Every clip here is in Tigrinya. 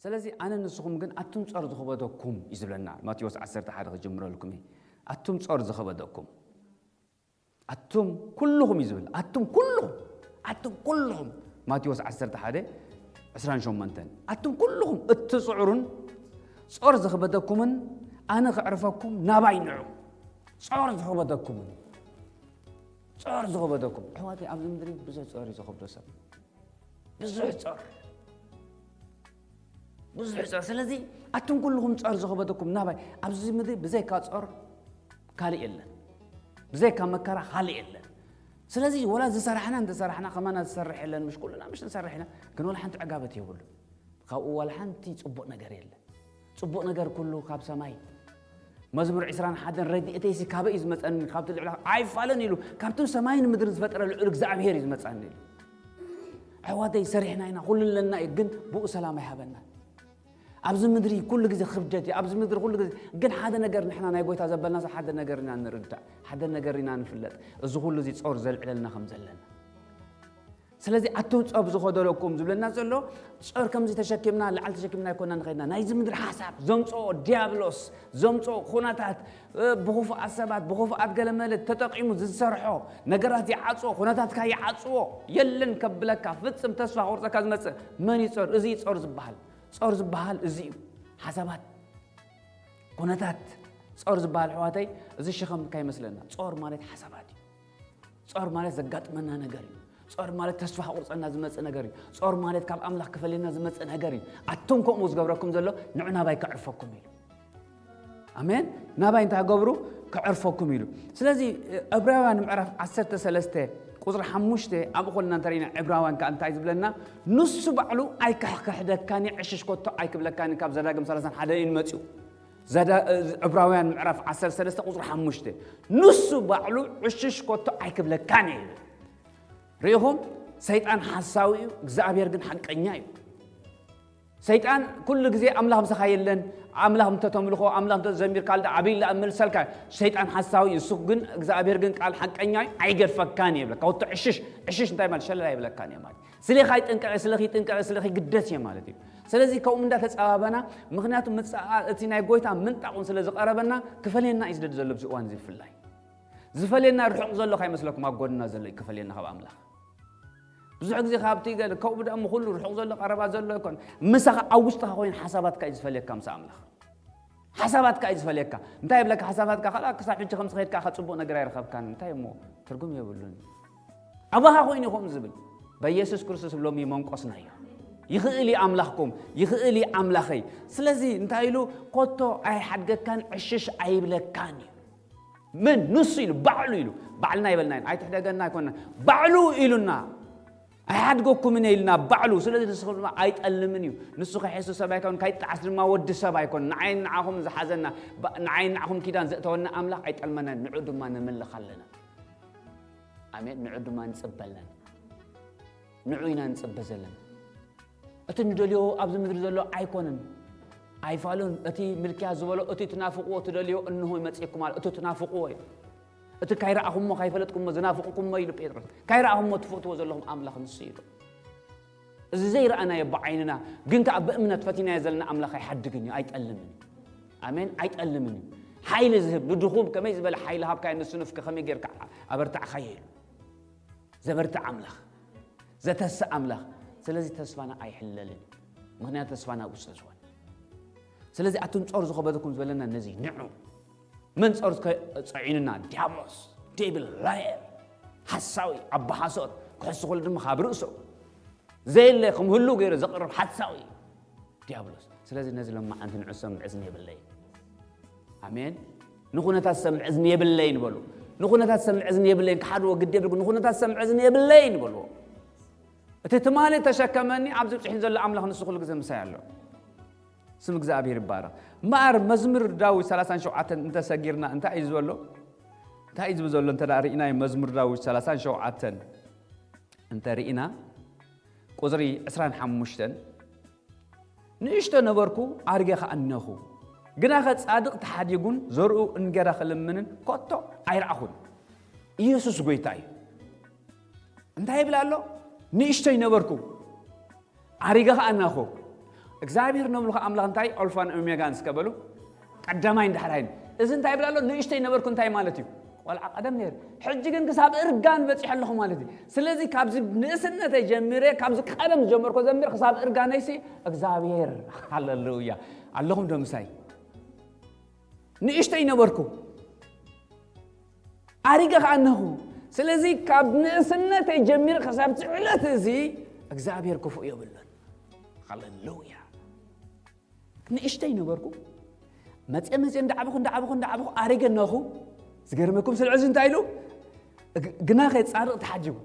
ስለዚ ኣነ ንስኹም ግን ኣቱም ጾር ዝኸበደኩም እዩ ዝብለና። ማቴዎስ ዓሰርተ ሓደ ክጅምረልኩም እዩ። ኣቱም ጾር ዝኸበደኩም፣ ኣቱም ኩልኹም እዩ ዝብል። ኣቱም ኩልኹም፣ ኣቱም ኩልኹም። ማቴዎስ ዓሰርተ ሓደ ዕስራን ሸሞንተን። ኣቱም ኩልኹም እትጽዕሩን ጾር ዝኸበደኩምን ኣነ ክዕርፈኩም ናባይ ንዑ። ጾር ዝኸበደኩምን፣ ጾር ዝኸበደኩም። ኣሕዋተይ፣ ኣብዚ ምድሪ ብዙሕ ጾር እዩ ዝኸብዶ ሰብ። ብዙሕ ጾር። ብዙሕ ጾር። ስለዚ ኣቱም ኩልኹም ጾር ዝኸበደኩም ናባይ። ኣብዚ ምድሪ ብዘይካ ጾር ካልእ የለን። ብዘይካ መከራ ካልእ የለን። ስለዚ ወላ ዝሰራሕና እንተሰራሕና ከማና ዝሰርሕ የለን። ምሽ ኩልና ምሽ ንሰርሕ ኢና። ግን ወላ ሓንቲ ዕጋበት የብሉን። ካብኡ ወላ ሓንቲ ጽቡቕ ነገር የለን። ጽቡቕ ነገር ኩሉ ካብ ሰማይ። መዝሙር ዕስራን ሓደን ረድኤተይሲ ካበይ እዩ ዝመጸኒ? ካብቲ ልዕሊ ኣይፋለን ኢሉ፣ ካብቲ ሰማይን ምድርን ዝፈጠረ ልዑል እግዚኣብሔር እዩ ዝመጸኒ ኢሉ። ኣሕዋተይ፣ ሰሪሕና ኢና፣ ኩሉ ኣለና እዩ፣ ግን ብኡ ሰላም ኣይሃበና። ኣብዚ ምድሪ ኩሉ ግዜ ክብደት እዩ፣ ኣብዚ ምድሪ ኩሉ ግዜ። ግን ሓደ ነገር ንሕና ናይ ጎይታ ዘበልና ሓደ ነገር ኢና ንርዳእ፣ ሓደ ነገር ኢና ንፍለጥ። እዚ ኩሉ እዚ ጾር ዘልዕለልና ከም ዘለና። ስለዚ ኣቱም ጾር ዝኸበደኩም ዝብለና ዘሎ፣ ጾር ከምዚ ተሸኪምና፣ ላዕሊ ተሸኪምና ኣይኮና ንኸይድና። ናይዚ ምድሪ ሓሳብ ዘምጽኦ፣ ዲያብሎስ ዘምጽኦ ኩነታት፣ እ፣ ብኽፉኣት ሰባት፣ ብኽፉኣት ገለመለ ተጠቂሙ ዝሰርሖ ነገራት ይዓጽዎ፣ ኩነታትካ ይዓጽዎ። የለን ከብለካ፣ ፍጽም ተስፋ ክቆርጸካ ዝመጽእ መን እዩ ጾር? እዚ እዩ ጾር ዝበሃል። ጾር ዝበሃል እዚ እዩ። ሓሳባት፣ ኩነታት፣ ጾር ዝበሃል ኣሕዋተይ፣ እዚ ሸኸም ከይመስለና። ጾር ማለት ሓሳባት እዩ። ጾር ማለት ዘጋጥመና ነገር እዩ። ጾር ማለት ተስፋ ክቁርጸና ዝመጽእ ነገር እዩ። ጾር ማለት ካብ ኣምላኽ ክፈልየና ዝመጽእ ነገር እዩ። ኣቱም ከምኡ ዝገብረኩም ዘሎ፣ ንዑ ናባይ ከዕርፈኩም ኢሉ። ኣሜን። ናባይ እንታይ ገብሩ? ከዕርፈኩም ኢሉ። ስለዚ ዕብራውያን ምዕራፍ ዓሰርተ ሰለስተ ቁጽሪ ሓሙሽተ ኣብኡ ኮልና እንተሪኢና፣ ዕብራውያን ከኣ እንታይ ዝብለና? ንሱ ባዕሉ ኣይክሕደካን እዩ፣ ዕሽሽ ኮቶ ኣይክብለካን እዩ። ካብ ዘዳግም ሰላሳን ሓደን እዩ መጺኡ። ዘዳ-፣ ዕብራውያን ምዕራፍ ዓሰርተ ሰለስተ ቁጽሪ ሓሙሽተ፣ ንሱ ባዕሉ ዕሽሽ ኮቶ ኣይክብለካን እዩ ይብል። ርኢኹም፣ ሰይጣን ሓሳዊ እዩ፣ እግዚኣብሔር ግን ሓቀኛ እዩ። ሰይጣን ኩሉ ግዜ ኣምላኽ ምሳኻ የለን፣ ኣምላኽ እንተተምልኾ፣ ኣምላኽ እንተዘሚርካ፣ ኣበይ ኢላ እመልሰልካ። ሰይጣን ሓሳዊ እዩ፣ እሱ ግን እግዚኣብሔር ግን ቃል ሓቀኛ እዩ፣ ኣይገድፈካን እዩ ይብለካ። ወጥቶ ዕሽሽ፣ ዕሽሽ እንታይ ማለት? ሸለል ኣይብለካን እየ ማለት። ስለኻ ይጥንቀቕ፣ ስለኺ ይጥንቀቕ፣ ስለኺ ግደስ እየ ማለት እዩ። ስለዚ ከምኡ እንዳተጸባበና፣ ምኽንያቱ ምጽኣ-፣ እቲ ናይ ጎይታ ምንጣቕ እውን ስለ ዝቐረበና፣ ክፈልየና እዩ ዝደሊ ዘሎ ኣብዚ እዋን እዚ ብፍላይ። ዝፈልየና ርሑቕ ዘሎ ከይመስለኩም፣ ኣብ ጎድና ዘሎ እዩ ክፈልየና ካብ ኣምላኽ። ብዙሕ ግዜ ካብቲ ገለ፣ ከምኡ ደኣ እሞ ኩሉ ርሑቕ ዘሎ ቀረባ ዘሎ ኣይኮን። ምሳኻ ኣብ ውሽጥኻ ኮይኑ ሓሳባትካ እዩ ዝፈልየካ ምስ ኣምላኽ። ሓሳባትካ እዩ ዝፈልየካ። እንታይ ይብለካ ሓሳባትካ? ካልኣ ክሳብ ሕጂ ከምዚ ከይድካ ከ ጽቡቕ ነገር ኣይረኸብካን። እንታይ እሞ ትርጉም የብሉን። ኣባኻ ኮይኑ እዩ ከምኡ ዝብል። በኢየሱስ ክርስቶስ ሎሚ መንቆስናዮ። ይኽእል እዩ ኣምላኽኩም፣ ይኽእል እዩ ኣምላኸይ። ስለዚ እንታይ ኢሉ? ኮቶ ኣይሓድገካን፣ ዕሽሽ ኣይብለካን እዩ። ምን? ንሱ ኢሉ፣ ባዕሉ ኢሉ። ባዕልና ይበልና ኢና፣ ኣይትሕደገና ኣይኮንና። ባዕሉ ኢሉና። ኣይሓድገኩምን እየ ኢልና ባዕሉ። ስለዚ ንስኹም ድማ ኣይጠልምን እዩ። ንሱ ከይሕሱ ሰብ ኣይኮን፣ ከይጠዓስ ድማ ወዲ ሰብ ኣይኮን። ንዓይን ንዓኹም ዝሓዘና፣ ባ-፣ ንዓይን ንዓኹም ኪዳን ዘእተወና ኣምላኽ ኣይጠልመናን። ንዑ ድማ ንምልኽ ኣለና። ኣሜን። ንዑ ድማ ንጽበ ኣለና። ንዑ ኢና ንጽበ ዘለና። እቲ ንደልዮ ኣብዚ ምድሪ ዘሎ ኣይኮነን። ኣይፋሉን። እቲ ምልክያ ዝበሎ፣ እቲ ትናፍቕዎ ትደልዮ እንሆ ይመጽእኩም ኣሎ። እቲ ትናፍቕዎ እዩ። እቲ ካይረኣኹሞ ካይፈለጥኩሞ ዝናፍቕኩሞ ኢሉ ጴጥሮስ። ካይረኣኹሞ ትፈትዎ ዘለኹም ኣምላኽ ንሱ እዩ። እዚ ዘይረኣናዮ ብዓይንና ግን ከኣ ብእምነት ፈቲናዮ ዘለና ኣምላኽ ኣይሓድግን እዩ፣ ኣይጠልምን እዩ። ኣሜን፣ ኣይጠልምን እዩ። ሓይሊ ዝህብ ንድኹም ከመይ ዝበለ ሓይሊ ሃብካዮ ንስኑፍ ከ ከመይ ጌርካ ኣበርታዕካዮ ኢሉ። ዘበርትዕ ኣምላኽ፣ ዘተስእ ኣምላኽ። ስለዚ ተስፋና ኣይሕለልን። ምኽንያቱ ተስፋና ኣብኡ ስለ ዝኾነ። ስለዚ ኣቱም ጾር ዝኸበደኩም ዝበለና ነዚ ንዑ። መን ጾር ከ-፣ ጸዒኑና? ዲያብሎስ፣ ዴቪል፣ ላየር፣ ሓሳዊ፣ ኣባ ሓሶት፣ ክሕሱ ከሎ ድማ ካብ ርእሱ ዘየለ ከም ህሉ ገይሩ ዘቕርብ ሓሳዊ ዲያብሎስ። ስለዚ ነዚ ለማዓንቲ ንዑ ሰምዕ እዝኒ የብለይ። ኣሜን። ንኹነታት ሰምዕ እዝኒ የብለይን በሉ። ንኹነታት ሰምዕ እዝኒ የብለይን፣ ክሓድዎ ግዲ የብልኩም። ንኹነታት ሰምዕ እዝኒ የብለይን በልዎ። እቲ ትማሊ ተሸከመኒ ኣብዚ ብፅሒን ዘሎ ኣምላኽ ንሱ ኩሉ ግዜ ምሳይ ኣሎ። ስም እግዚኣብሔር ይባረኽ። እምበኣር መዝሙር ዳዊት ሰላሳን ሸውዓተን እንተሰጊርና እንታይ እዩ ዝበሎ? እንታይ እዩ ዝብል ዘሎ? እንተ ደኣ ርኢናዮ መዝሙር ዳዊት ሰላሳን ሸውዓተን እንተ ርኢና ቁፅሪ ዕስራን ሓሙሽተን፣ ንእሽቶ ነበርኩ ኣሪገ ኸኣ እነኹ፣ ግናኸ ጻድቕ ተሓዲጉን ዘርኡ እንጌራ ክልምንን ከቶ ኣይረኣኹን። ኢየሱስ ጐይታ እዩ። እንታይ ይብል ኣሎ? ንእሽቶይ ነበርኩ ኣሪገ ኸኣ እነኹ፣ እግዚኣብሔር ነምልኾ ኣምላኽ እንታይ? ኦልፋን ኦሜጋን እስከ በሉ። ቀዳማይ እንዳሕራይን። እዚ እንታይ ይብል ኣሎ? ንእሽተይ ነበርኩ እንታይ ማለት እዩ? ቆልዓ ቀደም ነይሩ። ሕጂ ግን ክሳብ እርጋን በጺሐ ኣለኹ ማለት እዩ። ስለዚ ካብዚ ንእስነተይ ጀሚረ፣ ካብዚ ቀደም ዝጀመርኮ ዘምር ክሳብ እርጋነይሲ እግዚኣብሔር፣ ሃሌሉያ። ኣለኹም ዶ ምሳይ? ንእሽተይ ነበርኩ፣ ኣሪገ ከኣ እነኹ። ስለዚ ካብ ንእስነተይ ጀሚረ ክሳብ እዚ ዕለት እዚ እግዚኣብሔር ክፉእ የብሉን። ሃሌሉያ። ንእሽተይ ነበርኩ፣ መጽየ መጽየ እንዳዓበኹ፣ እንዳዓበኹ፣ እንዳዓበኹ ኣሪገ እነኹ። ዝገርመኩም ስለ እዚ እንታይ ኢሉ? ግ-፣ ግናኸ ጻድቕ ተሓጂቡ።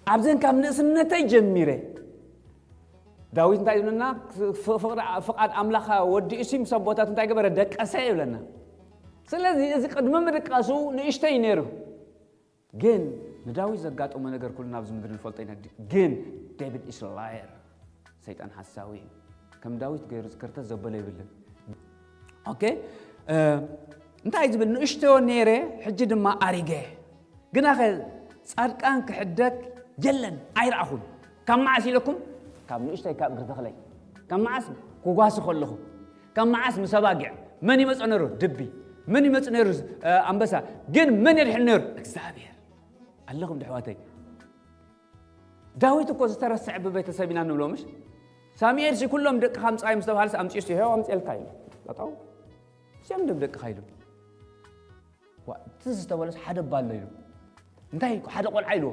ኣብዘን ካብ ንእስነተይ ጀሚረ። ዳዊት እንታይ ይብለና? ፍ-፣ ፍቕሪ-፣ ፍቓድ ኣምላኽ ወዲኡ ሲ ምስ ኣቦታቱ እንታይ ገበረ? ደቀሰ ይብለና። ስለዚ እዚ ቅድሚ ምድቃሱ ንእሽተይ ነይሩ። ግን ንዳዊት ዘጋጠሞ ነገር ኩልና ኣብዚ ምድሪ ንፈልጦ ኢና። ግን ዴቪድ ኢስ ላየር፣ ሰይጣን ሓሳዊ እዩ። ከም ዳዊት ገይሩ ዝከርተት ዘበለ የብልን። ኦኬ፣ እ፣ እንታይ ዝብል? ንእሽቶ ነይረ፣ ሕጂ ድማ ኣሪገ። ግናኸ ጻድቃን ክሕደግ የለን፣ ኣይረኣኹን። ካብ መዓስ ኢለኩም? ካብ ንእሽተይ ካብ እግሪ ተኽለይ። ካብ መዓስ? ክጓሲ ከለኹ። ካብ መዓስ? ምስ ኣባጊዕ። መን ይመጽእ ነይሩ? ድቢ። መን ይመጽእ ነይሩ? እ፣ ኣንበሳ። ግን መን የድሕን ነይሩ? እግዚኣብሔር። ኣለኹም ዶ ኣሕዋተይ? ዳዊት እኮ ዝተረስዐ ብቤተሰብ ኢና ንብሎ፣ ምሽ? ሳሙኤል ሲ ኩሎም ደቅኻ ኣምጽኣዮም ዝተባሃለስ ኣምጺኡስ፣ ይሄው ኣምጺኤልካ ኢሉ። ጠጠው። እዚኦም ደም ደቅኻ ኢሉ። ዋ፣ ትዝ ዝተበለስ ሓደ እባ ኣሎ ኢሉ። እንታይ? ሓደ ቆልዓ ኢልዎ።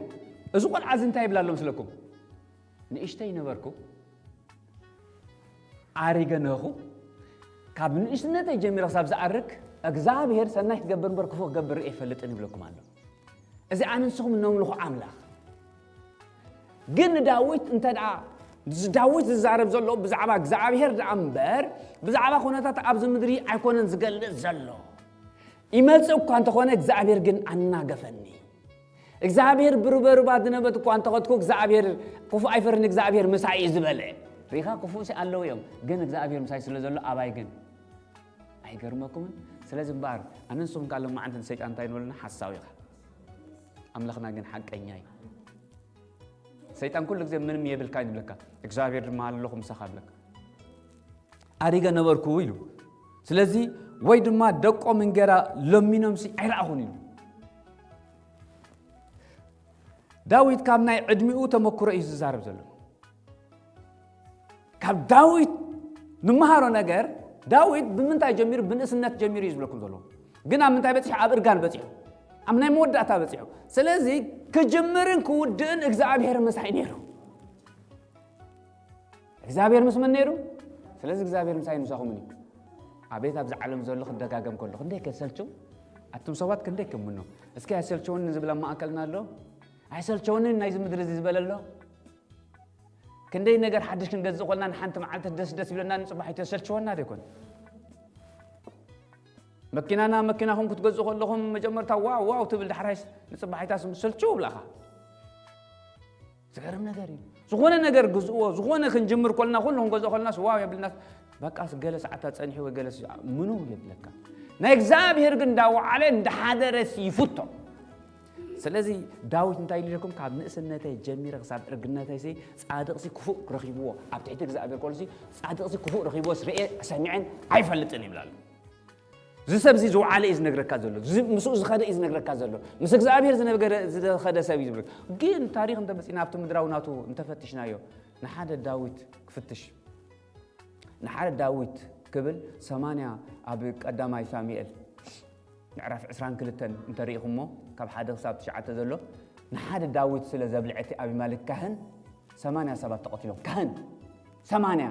እዚ ቆልዓ እዚ እንታይ ይብል ኣሎ መስለኩም? ንእሽተይ ነበርኩ፣ ኣሪገ ነኹ፣ ካብ ንእሽነተይ ጀሚረ ክሳብ ዝኣርግ፣ እግዚኣብሔር ሰናይ ክገብር እምበር ክፉእ ክገብር ርእየ ኣይፈልጥን ይብለኩም ኣሎ። እዚ ኣነ ንስኹም እነምልኾ ኣምላኽ። ግን ንዳዊት እንተ ደኣ፣ ዳዊት ዝዛረብ ዘሎ ብዛዕባ እግዚኣብሔር ደኣ እምበር፣ ብዛዕባ ኩነታት ኣብዚ ምድሪ ኣይኮነን ዝገልጽ ዘሎ። ይመጽእ እኳ እንተኾነ፣ እግዚኣብሔር ግን ኣናገፈኒ። እግዚኣብሔር ብሩበሩባት ዝነበት እኳ እንተኸድኩ፣ እግዚኣብሔር ክፉእ ኣይፈርን፣ እግዚኣብሔር ምሳይ እዩ ዝበለ። ሪኻ ክፉእ ሲ ኣለዉ እዮም፣ ግን እግዚኣብሔር ምሳይ ስለ ዘሎ ኣባይ ግን ኣይገርመኩምን? ስለዚ እምበኣር፣ ኣነ ንስኹም ከኣ ሎማዓንቲ ንሰይጣን እንታይ ንበለና? ሓሳዊ ኢኻ። ኣምላኽና ግን ሓቀኛ እዩ። ሰይጣን ኩሉ ግዜ ምንም የብልካ እዩ ዝብለካ፣ እግዚኣብሔር ድማ ኣለኹ ምሳኻ ይብለካ። ኣሪገ ነበርኩ ኢሉ። ስለዚ ወይ ድማ ደቆም እንጌራ ለሚኖምሲ ኣይረኣኹን ኢሉ። ዳዊት ካብ ናይ ዕድሚኡ ተመክሮ እዩ ዝዛረብ ዘሎ። ካብ ዳዊት ንመሃሮ ነገር፣ ዳዊት ብምንታይ ጀሚሩ? ብንእስነት ጀሚሩ እዩ ዝብለኩም ዘሎ። ግን ኣብ ምንታይ በጺሑ? ኣብ እርጋን በጺሑ። ኣብ ናይ መወዳእታ በጺሑ። ስለዚ ክጅምርን ክውድእን እግዚኣብሔር ምሳይ ነይሩ። እግዚኣብሔር ምስ መን ነይሩ? ስለዚ እግዚኣብሔር ምሳይ ምሳኹምን እዩ። ኣቤት ኣብዚ ዓለም ዘሎ ክደጋገም ከሎ ክንደይ ከሰልችው? ኣቱም ሰባት ክንደይ ከምኖ። እስኪ ኣይሰልቸውኒ ዝብል ኣብ ማእከልና ኣሎ? ኣይሰልቸውኒ ናይዚ ምድሪ እዚ ዝበለ ኣሎ? ክንደይ ነገር ሓድሽ ክንገዝእ ኮልና ንሓንቲ መዓልቲ ደስ ደስ ይብለና፣ ንጽባሒቱ የሰልችወና ዶ ይኮን? መኪናና መኪናኹም ክትገዝኡ ከለኹም መጀመርታ ዋው ዋው ትብል፣ ዳሕራይስ ንጽባሒታስ ስልችው ብላኻ። ዝገርም ነገር እዩ። ዝኾነ ነገር ግዝእዎ፣ ዝኾነ ክንጅምር ኮልና፣ ኩሉ ክንገዝኦ ኮልናስ ዋው የብልናስ። በቃስ ገለ ሰዓታት ጸኒሑ ወይ ገለ ስ-፣ ምኑ የብለካ። ናይ እግዚኣብሔር ግን እንዳወዓለ እንዳሓደረስ ይፍቶ። ስለዚ ዳዊት እንታይ ኢሉ ኢልኩም? ካብ ንእስነተይ ጀሚረ ክሳብ ዕርግነተይሲ ጻድቕሲ ክፉእ ረኺብዎ፣ ኣብ ትሕቲ እግዚኣብሔር ከሎሲ ጻድቕሲ ክፉእ ረኺብዎስ ርእየ ሰሚዐን ኣይፈልጥን ይብል ኣሎ። እዚ ሰብ እዚ ዝወዓለ እዩ ዝነግረካ ዘሎ፣ እዚ ምስኡ ዝኸደ እዩ ዝነግረካ ዘሎ፣ ምስ እግዚኣብሔር ዝነገረ-፣ ዝኸደ ሰብ እዩ ዝብል። ግን ታሪኽ እንተመጺና ኣብቲ ምድራዊ ናቱ እንተፈቲሽናዮ፣ ንሓደ ዳዊት ክፍትሽ፣ ንሓደ ዳዊት ክብል ሰማንያ ኣብ ቀዳማይ ሳሙኤል ምዕራፍ ዕስራን ክልተን እንተሪኢኹሞ፣ ካብ ሓደ ክሳብ ትሽዓተ ዘሎ፣ ንሓደ ዳዊት ስለ ዘብልዐ እቲ ኣቢማልክ ካህን፣ ሰማንያ ሰባት ተቐቲሎም። ካህን! ሰማንያ!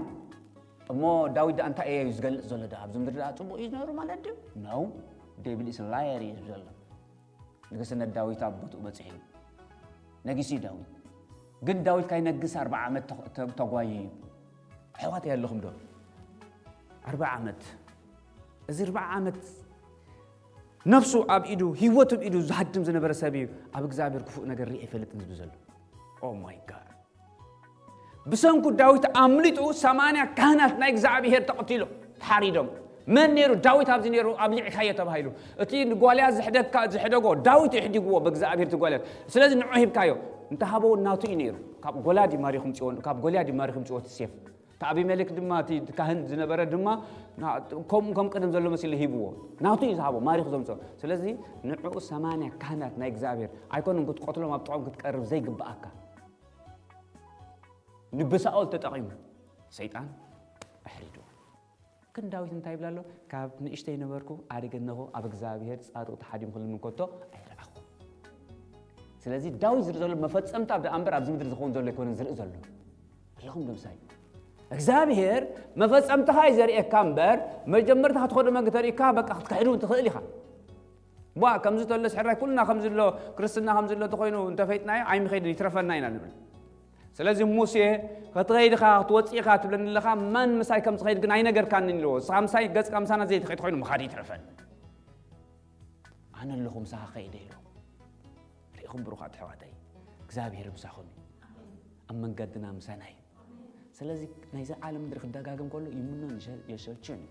እሞ ዳዊት ደኣ እንታይ እዩ ዝገልጽ ዘሎ ደኣ? ኣብዚ ምድሪ ደኣ ጽቡቕ እዩ ዝነብሩ ማለት ድዩ? ነው። ዴቪድ ኢስ ላየር እዩ ዝብል ዘሎ። ንግስነት ዳዊት ኣብ ቦትኡ በጺሑ እዩ። ነጊሱ እዩ ዳዊት። ግን ዳዊት ካይነግስ ኣርብዓ ዓመት ተ-፣ ተ-፣ ተጓዩ እዩ። ኣሕዋተይ ኣለኹም ዶ? ኣርብዓ ዓመት። እዚ ኣርብዓ ዓመት ነፍሱ ኣብ ኢዱ፣ ህይወቱ ኣብ ኢዱ ዝሃድም ዝነበረ ሰብ እዩ። ኣብ እግዚኣብሔር ክፉእ ነገር ርኢ ኣይፈልጥን ዝብል ዘሎ። ኦ ማይ ጋድ። ብሰንኩ ዳዊት ኣምሊጡ ሰማንያ ካህናት ናይ እግዚኣብሔር ተቐቲሎም፣ ተሓሪዶም። መን ነይሩ? ዳዊት ኣብዚ ነይሩ ኣብሊዕካዮ ተባሂሉ። እቲ ንጓልያት ዝሕደግካ-፣ ዝሕደጎ ዳዊት የሕዲግዎ ብእግዚኣብሔር እቲ ጓልያት። ስለዚ ንዑ ሂብካዮ። እንተሃበዎ ናቱ እዩ ነይሩ። ካብ ጎላድ እዩ ማሪኹም ጽዎ-፣ ካብ ጎልያድ እዩ ማሪኹም ጽዎ እቲ ሴፍ። እቲ ኣቢሜሌክ ድማ እቲ ካህን ዝነበረ ድማ ከምኡ ከም ቅድም ዘሎ መሲሉ ሂብዎ። ናቱ እዩ ዝሃቦ፣ ማሪኹ ዘምፅኦ። ስለዚ ንዕኡ ሰማንያ ካህናት ናይ እግዚኣብሔር ኣይኮኑን ክትቆትሎም ኣብ ጥቕኦም ክትቀርብ ዘይግብኣካ። ንብሳኦል ተጠቒሙ ሰይጣን ኣሕሪድዎ። ግን ዳዊት እንታይ ይብላ ኣሎ? ካብ ንእሽተይ ነበርኩ ኣሪገ እነሆ ኣብ እግዚኣብሔር ጻድቕ ተሓዲሙ ክልምን ከቶ ኣይረኣኹ። ስለዚ ዳዊት ዝርኢ ዘሎ መፈጸምታ ኣብ ደኣ እምበር ኣብዚ ምድሪ ዝኸውን ዘሎ ኣይኮነን ዝርኢ ዘሎ። ኣለኹም ዶ ምሳይ? እግዚኣብሔር መፈጸምትኻ እዩ ዘርእየካ እምበር መጀመርታ ክትኸዶ መንገዲ ተርእካ በቃ ክትክሕድ እውን ትኽእል ኢኻ። ቧ ከምዚ ተሎ ስሕራይ ኩልና ከምዚ ኣሎ ክርስትና ከምዚ ኣሎ እንተኾይኑ እንተፈይጥናዮ ኣይምኸይድን ይትረፈና ኢና ንብል። ስለዚ ሙሴ ክትኸይድ ኢኻ ክትወፅእ ኢኻ ትብለኒ ኣለኻ መን ምሳይ ከም ዝኸይድ ግን ኣይነገርካንን ኢልዎ። ንስኻ ምሳይ ገፅካ ምሳና ዘይትኸይድ ኮይኑ ምኻድ ይትረፈን። ኣነ ኣለኹ ምሳኻ ኸይደ ኢልዎ። ርኢኹም ብሩኻት ኣሕዋተይ እግዚኣብሔር ምሳኹም እዩ። ኣብ መንገድና ምሳና እዩ። ስለዚ ናይዚ ዓለም ምድሪ ክደጋገም ከሎ ይምኖን ይሸ- የሸችን እዩ።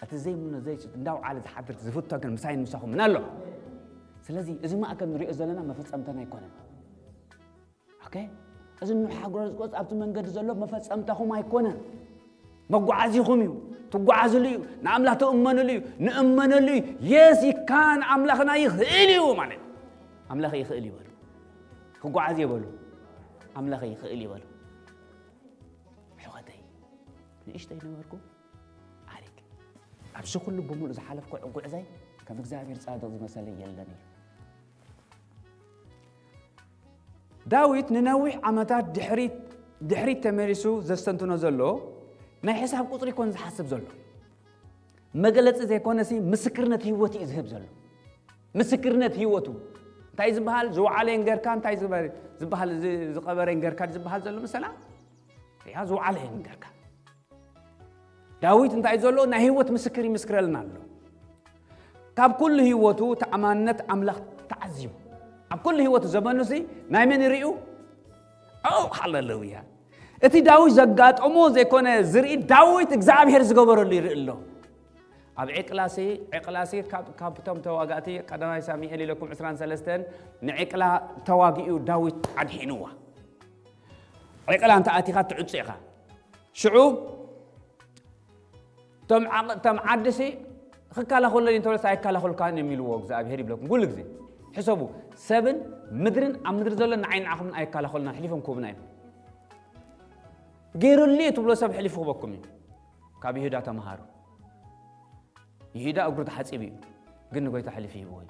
እቲ ዘይምኖ ዘይ እንዳውዓለ ዝሓድር ዝፍቶ ግን ምሳይን ምሳኹምን ኣሎ። ስለዚ እዚ ማእከል ንሪኦ ዘለና መፈጸምተና ኣይኮነን። ኦኬ፣ እዚ ንሓጎስ ዝቆጽ ኣብቲ መንገዲ ዘሎ መፈጸምታኹም ኣይኮነን። መጓዓዚኹም እዩ። ትጓዓዝሉ እዩ። ንኣምላኽ ትእመንሉ እዩ። ንእመነሉ እዩ። የስ ይካን ኣምላኽና ይኽእል እዩ ማለት ኣምላኽ ይኽእል ይበሉ። ክጓዓዝ ይበሉ። ኣምላኽ ይኽእል ይበሉ። ሕወተይ ንእሽተይ ነበርኩ ዓሪግ ኣብዚ ኩሉ ብምሉእ ዝሓለፍኩ ዕጉዕዛይ ከም እግዚኣብሔር ጻድቕ ዝመሰለ የለን እዩ። ዳዊት ንነዊሕ ዓመታት ድሕሪት ድሕሪት ተመሊሱ ዘስተንትኖ ዘሎ ናይ ሕሳብ ቁጽሪ ይኮን ዝሓስብ ዘሎ መገለጺ ዘይኮነሲ ምስክርነት ህይወት እዩ ዝህብ ዘሎ። ምስክርነት ህይወቱ እንታይ ዝበሃል ዝወዓለ የንገርካ እንታይ ዝበሃል ዝበሃል ዝ- ዝቐበረ የንገርካ ዝበሃል ዘሎ መሰላ ያ ዝወዓለ የንገርካ። ዳዊት እንታይ ዘሎ ናይ ህይወት ምስክር ይምስክረልና ኣሎ። ካብ ኩሉ ህይወቱ ተኣማንነት ኣምላኽ ተዓዚቡ ኣብ ኩሉ ህይወቱ ዘመኑ ሲ ናይ መን ይርእዩ? ኦ ሃሌሉያ! እቲ ዳዊት ዘጋጠሞ ዘይኮነ ዝርኢ ዳዊት እግዚኣብሔር ዝገበረሉ ይርኢ ኣሎ። ኣብ ዕቅላሲ ዕቅላሲ ካብ ካብቶም ተዋጋእቲ ቀዳማይ ሳሙኤል ኢለኩም ዕስራን ሰለስተን ንዕቅላ ተዋጊኡ ዳዊት ኣድሒንዋ። ዕቅላ እንተ ኣቲኻ ትዕጹ ኢኻ። ሽዑ እቶም ዓቕ- እቶም ዓዲ ሲ ክከላኸለኒ እንተበለስ ኣይከላኸልካን እዮም ኢልዎ እግዚኣብሔር ይብለኩም ኩሉ ግዜ። ሕሰቡ፣ ሰብን ምድርን ኣብ ምድሪ ዘሎ ንዓይ ንዓኹምን ኣይከላኸሉና ሕሊፎም ክህቡና እዮም። ገይሩልኒ እዩ ትብሎ ሰብ ሕሊፉ ክበኩም እዩ። ካብ ይሁዳ ተምሃሩ። ይሁዳ እግሩ ተሓፂቡ እዩ፣ ግን ንጎይታ ሕሊፉ ይህብዎ እዩ።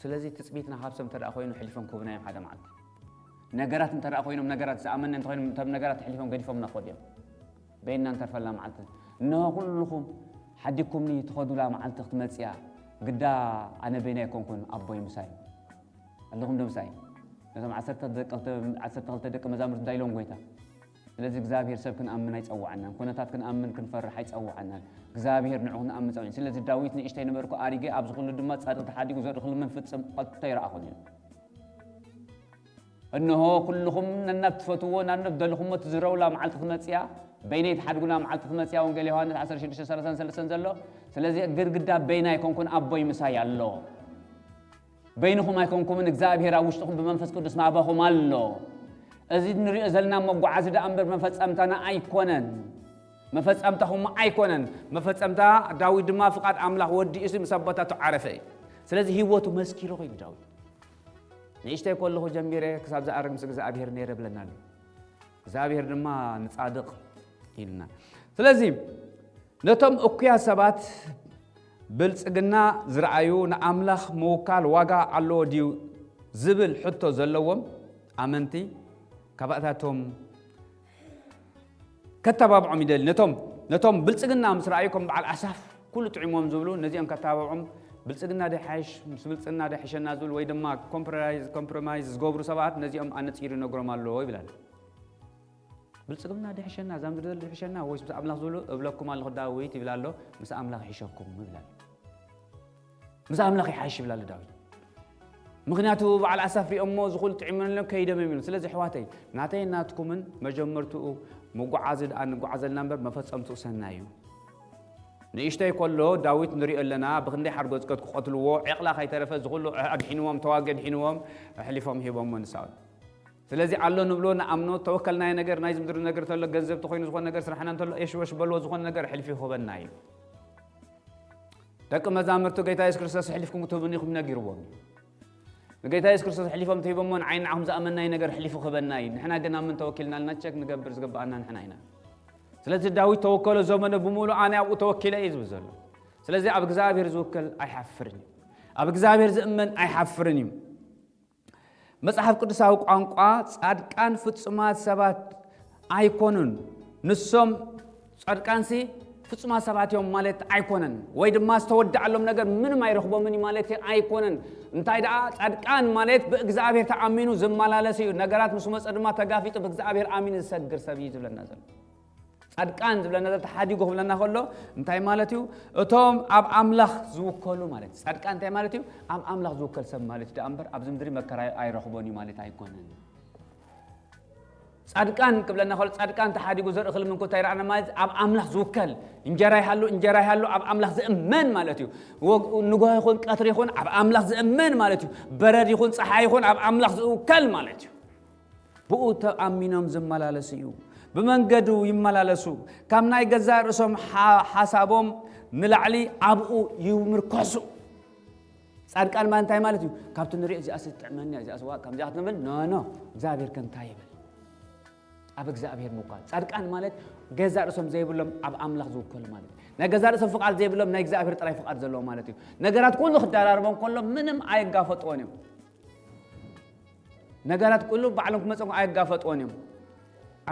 ስለዚ ትፅቢትና ካብ ሰብ እንተደኣ ኮይኑ ሕሊፎም ክህቡና እዮም ሓደ መዓልቲ። ነገራት እንተደኣ ኮይኖም ነገራት ዝኣመነ እንተኮይኖም እቶም ነገራት ሕሊፎም ገዲፎምና ክኸዱ እዮም። በይንና እንተርፈላ መዓልቲ እንሆ ኩልኹም ሓዲግኩምኒ ትኸዱላ መዓልቲ ክትመፅያ ግዳ ኣነ በይና ኣይኮንኩን ኣቦይ ምሳይ ኣለኹም ዶ ምሳይ ነቶም ዓሰርተ ደቂ ዓሰርተ ክልተ ደቂ መዛሙርት እንታይ ኢሎም ጎይታ ስለዚ እግዚኣብሔር ሰብ ክንኣምን ኣይፀዋዓናን ኩነታት ክንኣምን ክንፈርሕ ኣይፀዋዓናን እግዚኣብሔር ንዑ ክንኣምን ፀውዒ ስለዚ ዳዊት ንእሽተይ ነበርኩ ኣሪገ ኣብዚ ኩሉ ድማ ፃድቂ ተሓዲጉ ዘርኢ ክልምን ፍፅም ቀጥቶ ይረኣኹን እዩ እንሆ ኩልኹም ነናብ ትፈትዎ ናነብ ደልኹሞ ትዝረውላ መዓልቲ ክትመፅያ በይነይ ትሓድጉና መዓልቲ ክትመፅያ ወንጌል ዮሃንስ ዓሰርተ ሽዱሽተ ሰላሳን ሰለስተን ዘሎ ስለዚ ግድግዳ በይና ኣይኮንኩን ኣቦይ ምሳይ ኣሎ በይንኹም ኣይኮንኩምን እግዚኣብሔር ኣብ ውሽጥኹም ብመንፈስ ቅዱስ ማባኹም ኣሎ እዚ ንሪኦ ዘለና መጓዓዚ ደኣ እምበር መፈፀምታና ኣይኮነን መፈፀምታኹም ኣይኮነን መፈፀምታ ዳዊት ድማ ፍቓድ ኣምላኽ ወዲኡሲ ምስ ኣቦታቱ ዓረፈ እዩ ስለዚ ህይወቱ መስኪሩ ኮይኑ ዳዊት ንእሽተይ ከለኹ ጀሚረ ክሳብ ዝኣርግ ምስ እግዚኣብሔር ነይረ ብለና ኣሎ እግዚኣብሔር ድማ ንፃድቕ ኢልና ስለዚ ነቶም እኩያት ሰባት ብልጽግና ዝረኣዩ ንኣምላኽ ምውካል ዋጋ ኣለዎ ድዩ ዝብል ሕቶ ዘለዎም ኣመንቲ ካባእታቶም ከተባብዖም ይደሊ ነቶም ነቶም ብልጽግና ምስ ረኣዩ ከም በዓል ኣሳፍ ኩሉ ጥዒሞም ዝብሉ ነዚኦም ከተባብዖም ብልጽግና ደሓይሽ ምስ ብልጽግና ደሕሸና ዝብል ወይ ድማ ኮምፕሮማይዝ ዝገብሩ ሰባት ነዚኦም ኣነጺሩ ይነግሮም ኣለዎ ይብላል ብልጽግና ድሕሸና እዛ ምድሪ ድሕሸና ወይስ ምስ ኣምላኽ ዝብሉ እብለኩም ኣለኹ ዳዊት ይብል ኣሎ ምስ ኣምላኽ ይሕሸኩም ይብል ኣሎ ምስ ኣምላኽ ይሓይሽ ይብል ኣሎ ዳዊት ምክንያቱ በዓል ኣሳፍ ሪኦሞ ዝኹል ጥዒሞም ከይዶም እዮም ስለዚ ኣሕዋተይ ናተይ ናትኩምን መጀመርትኡ መጓዓዚ ደኣ ንጓዓዘልና እምበር መፈጸምትኡ ሰናይ እዩ ንእሽተይ ከሎ ዳዊት ንሪኦ ኣለና ብክንደይ ሓርጎጽ ከት ክቐትልዎ ዕቕላ ከይተረፈ ዝኹሉ ኣድሒንዎም ተዋጊ ኣድሒንዎም ኣሕሊፎም ሂቦሞ ንሳኦል ስለዚ ኣሎ ንብሎ ንኣምኖ፣ ተወከልናዮ ነገር፣ ናይዚ ምድሪ ነገር እንተሎ፣ ገንዘብ ተኾይኑ ዝኾነ ነገር፣ ስራሕና እንተሎ፣ የሽወሽ በልዎ፣ ዝኾነ ነገር ኣሕሊፉ ይህበና እዩ። ደቂ መዛሙርቱ ጌታ የሱስ ክርስቶስ ኣሕሊፍኩም ክትህቡኒ ኢኹም ነጊርዎም እዩ። ንጌታ የሱስ ክርስቶስ ኣሕሊፎም ትሂቦሞ፣ ንዓይ ንዓኹም ዝኣመናይ ነገር ኣሕሊፉ ክህበና እዩ። ንሕና ግን ኣብ ምን ተወኪልና ኣለና? ቸክ ንገብር ዝግብኣና ንሕና ኢና። ስለዚ ዳዊት ተወከሎ ዘመነ ብምሉእ ኣነ ኣብኡ ተወኪለ እዩ ዝብል ዘሎ። ስለዚ ኣብ እግዚኣብሔር ዝውከል ኣይሓፍርን እዩ። ኣብ እግዚኣብሔር ዝእመን ኣይሓፍርን እዩ። መጽሓፍ ቅዱሳዊ ቋንቋ ጻድቃን ፍጹማት ሰባት ኣይኮኑን። ንሶም ጻድቃንሲ ፍጹማት ሰባት እዮም ማለት ኣይኮነን። ወይ ድማ ዝተወድኣሎም ነገር ምንም ኣይረኽቦምን እዩ ማለት ኣይኮነን። እንታይ ደኣ ጻድቃን ማለት ብእግዚኣብሔር ተኣሚኑ ዝመላለስ እዩ። ነገራት ምስ መጸ ድማ ተጋፊጡ ብእግዚኣብሔር ኣሚኑ ዝሰግር ሰብ እዩ ዝብለና ዘሎ። ጻድቃን ዝብለና ዘሎ ተሓዲጉ ክብለና ከሎ እንታይ ማለት እዩ? እቶም ኣብ ኣምላኽ ዝውከሉ ማለት እዩ። ጻድቃን እንታይ ማለት እዩ? ኣብ ኣምላኽ ዝውከል ሰብ ማለት እዩ። ደኣ እምበር ኣብዚ ምድሪ መከራ ኣይረኽቦን እዩ ማለት ኣይኮነን። ጻድቃን ክብለና ከሎ ጻድቃን ተሓዲጉ ዘርኢ ክልምን ኮታ ይረኣና ማለት ኣብ ኣምላኽ ዝውከል እንጀራ ይሃሉ እንጀራ ይሃሉ ኣብ ኣምላኽ ዝእመን ማለት እዩ። ወግ- ንግሆ ይኹን ቀትሪ ይኹን ኣብ ኣምላኽ ዝእመን ማለት እዩ። በረድ ይኹን ጸሓይ ይኹን ኣብ ኣምላኽ ዝውከል ማለት እዩ። ብኡ ተኣሚኖም ዝመላለሱ እዩ። ብመንገዱ ይመላለሱ። ካብ ናይ ገዛእ ርእሶም ሓ- ሓሳቦም ንላዕሊ ኣብኡ ይምርኮሱ። ጻድቃን ማለት እንታይ ማለት እዩ? ካብቲ ንሪኦ እዚኣስ ትጥዕመኒ እያ፣ እዚኣስ ዋ ከምዚኣ ክትብል ኖ ኖ እግዚኣብሔር ከ እንታይ ይብል? ኣብ እግዚኣብሔር ምውካል። ጻድቃን ማለት ገዛእ ርእሶም ዘይብሎም ኣብ ኣምላኽ ዝውከሉ ማለት እዩ። ናይ ገዛእ ርእሶም ፍቓድ ዘይብሎም ናይ እግዚኣብሔር ጥራይ ፍቓድ ዘለዎ ማለት እዩ። ነገራት ኩሉ ክደራርቦም ከሎ ምንም ኣይጋፈጥዎን እዮም። ነገራት ኩሉ ባዕሎም ክመጽኦም ኣይጋፈጥዎን እዮም።